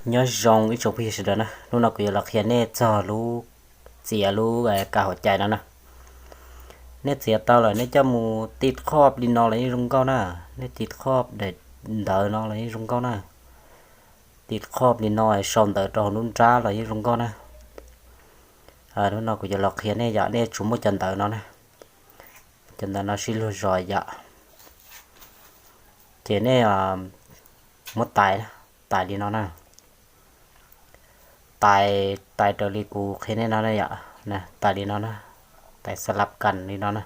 Nyob zoo ib tsoom phooj ywg sawv daws na, hnub no kuv yuav los qhia nej txog lub, txiav lub kas hauv cai no na. Nej txiav tau lawm nej coj mus ti qhoj li no los yeej zoo nkauj na. Nej ti qhoj daim ntawv no los yeej zoo nkauj na. Ti qhoj li no sau ntawv rau hauv nruab nrab los yeej zoo nkauj na. Hnub no kuv yuav los qhia nej yom, nej yuav tsum muaj cov ntawv no na. Cov ntawv no sib luag zos yom. Ces nej muab tais, tais li no na. Tais, tais raws li kuv qhia nej no na yom. Tais li no na. Tais xab lab kas li no na.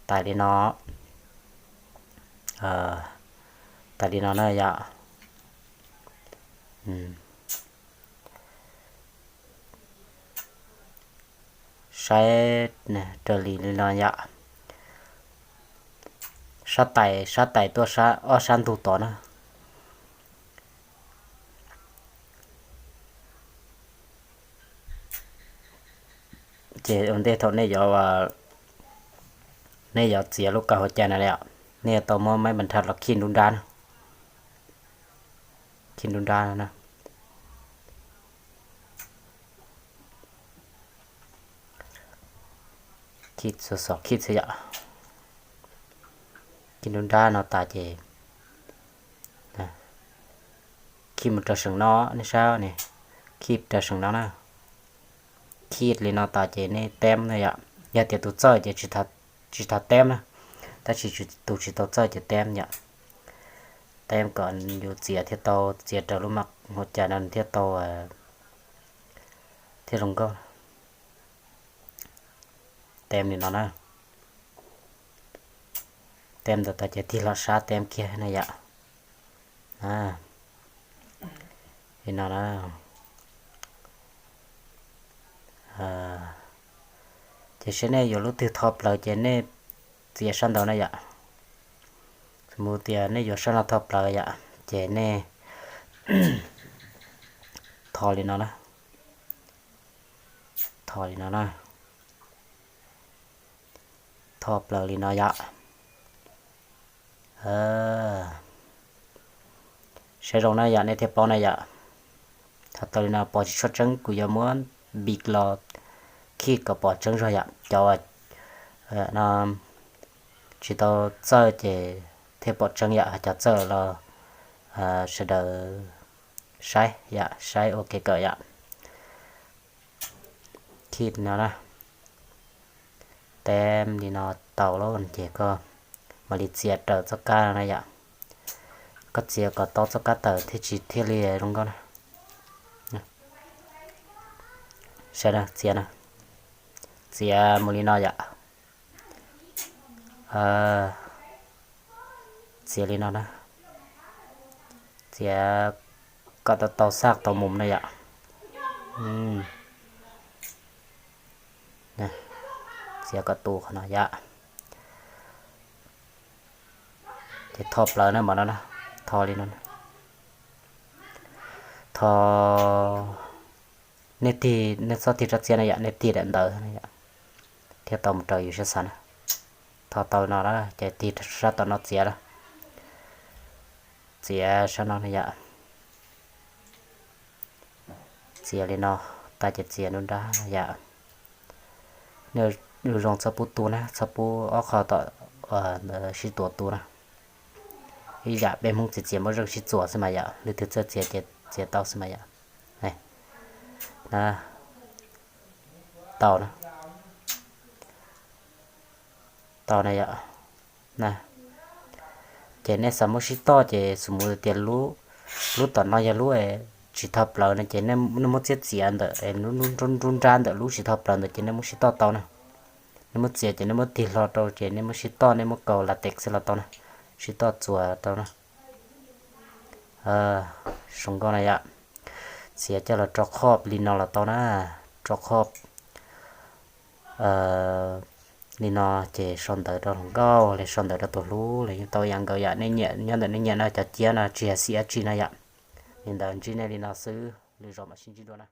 Tais li no. Tais li no na yom. Saib, raws li li no yom. Sab tais, sab tais tuaj ob sab ntug tod na. Ces ua ntej thaum nej yuav, nej yuav txiav lub kas hauv cai no, nej yuav tau muab maib npas nrha los khij nruab nrab na. Khij nruab nrab no na. Khij xov xov khij xwb yom. Khij nruab nrab no tas ces khij mus rau seem no, nej saib ne, khij rau seem no na. Khij li no tas ces nej teb na yom. Yog tias tus txawj ces tsis tas teb na, tab sis tus tsis tau txawj ces teb yom. Teb kom yus txiav thiaj tau, txiav raws lub maj hauv cai no thiaj tau, thiaj zoo nkauj. Teb li no na. Teb ntawd tas ces tig los sab teb kiag na yom. Li no na. Ces saib nej yuav lub twg tho plaws ces nej txiav sab ntawd na yom. Xws mus tias nej yuav sab no tho plaws yom, ces nej tho li no na. Tho li no na. Tho plaws li no yom. Saib zoo na yom, nej thiaj paub na yom. Tho tau li no pom tsis tshua tseeb, kuv yuav muab npis los khij kom pom tseeb zog yom. Cov no tsis tau txawj ces thiaj pom tseeb yom, cov txawj los sawv daws saib yom, saib ua kev kawm yom. Khij no na. Teb li no tau lawm ces koj mam li txiav raws txoj kab no na yom. Koj txiav kom tau txoj kab tawm thiaj tsis thiaj li zoo nkauj na. Saib na, txiav na, txiav mus li no yom. Txiav li no na. Txiav kom tau tau xaj tau mus na yom. Txiav kom tu qhov no yom. Ces tho plaws na, mas no na, tho li no. Tho, nej tig, nej txhob tig rab txiab na yom, nej tig daim ntawv na yom, thiaj tau mus raws yus siab xav na. Tho tau no na ces tig sab tom no txiav na. Txiav sab no na yom. Txiav li no, tas ces txiav nruab nrab yom. Nej ua zoo txhob pub tu na, txhob pub ob qho tom ntawd sib tuav tu na. Ib yam peb Hmoob txiav txiav muaj zeej sib txuas xwb mas yom, leej twg txawj txiav ces txiav tau xwb mas yom. Tau na. Tau na yom. Ces nej xav muab sib toj ces xws mus tias lub tom no yog lub tsis tho plaws no ces nej muab txiab txiav ntawm nruab nrab ntawm lub tsis tho plaws ntawd ces nej muab sib toj tau na. Nej muab txiav ces nej muab tig hlo rau ces nej muab sib toj, nej muab kaus latex xwb los tau na. Sib toj txuas tau na. Zoo nkauj na yom. Txiav coj los rau qhov li no los tau na. Rau qhov li no ces sau ntawv rau hluas nkauj los sau ntawv rau tus hlub los yeej tau ib yam nkaus yom. Nej nyiam nyob ntawm nej nyiam no, cov ciab no tsis hais xim dab tsi no yom. Li ntawd ntsib nej li no xwb, lwm zaus mam sib ntsib dua na.